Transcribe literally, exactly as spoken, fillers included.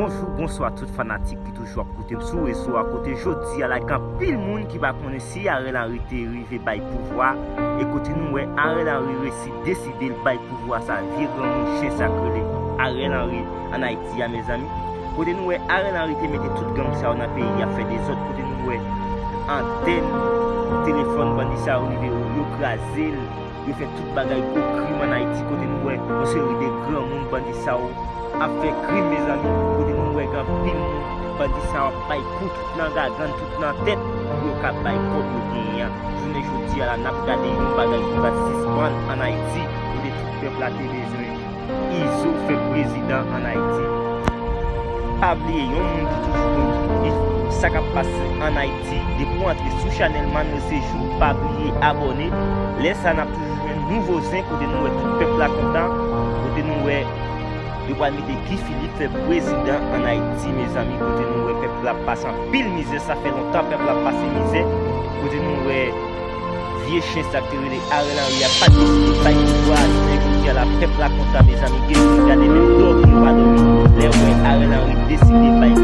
Bonjou, bonswa tout fanatik ki toujou ap koute m sou rezo a. Kote jodi a la, gen anpil moun ki pa konnen si Ariel Henry te rive bay pouvwa, e kote nou wè Ariel Henry resi deside l bay pouvwa sa vye granmoun chen sa k rele Ariel Henry ann Ayiti a, mezanmi. Kote nou wè Ariel Henry te mete tout gang sa yo nan peyi a fè dezòd, kote nou wè antèn telefòn bandi sa yo rive yo, yo kraze l, yo fè tout bagay gwo krim ann Ayiti, kote nou wè yon seri de granmoun bandi sa yo ap fè krim, mezanmi, kote nou wè gen anpil moun bandi sa yo ap bay kou tout nan gagann, tout nan tèt, pou yo ka bay kòb yo genyen an. Jounen jodi a la, n ap gade yon bagay ki pa t sispann ann Ayiti, kote tout pèp la te bezwen Izo fè prezidan ann Ayiti. Pa bliye, yon moun ki toujou konn sa k ap pase ann Ayiti, depi w antre sou chanèl Manno Sejou, pa bliye abòne. Lè sa, n ap toujou jwenn nouvo zen, kote nou wè tout pèp la kontan, kote nou wè yo pral mete Guy Philippe fè prezidan ann Ayiti, mezanmi, kote nou wè pèp la ap pase anpil mizè, sa fè lontan pèp la ap pase mizè, kote nou wè vye chen sa k te rele Ariel Henry a pa t deside bay pouvwa a, jounen jodi a la, pèp la kontan, mezanmi, gen moun gade menm dòmi yo pa dòmi, lè yo wè Ariel Henry deside bay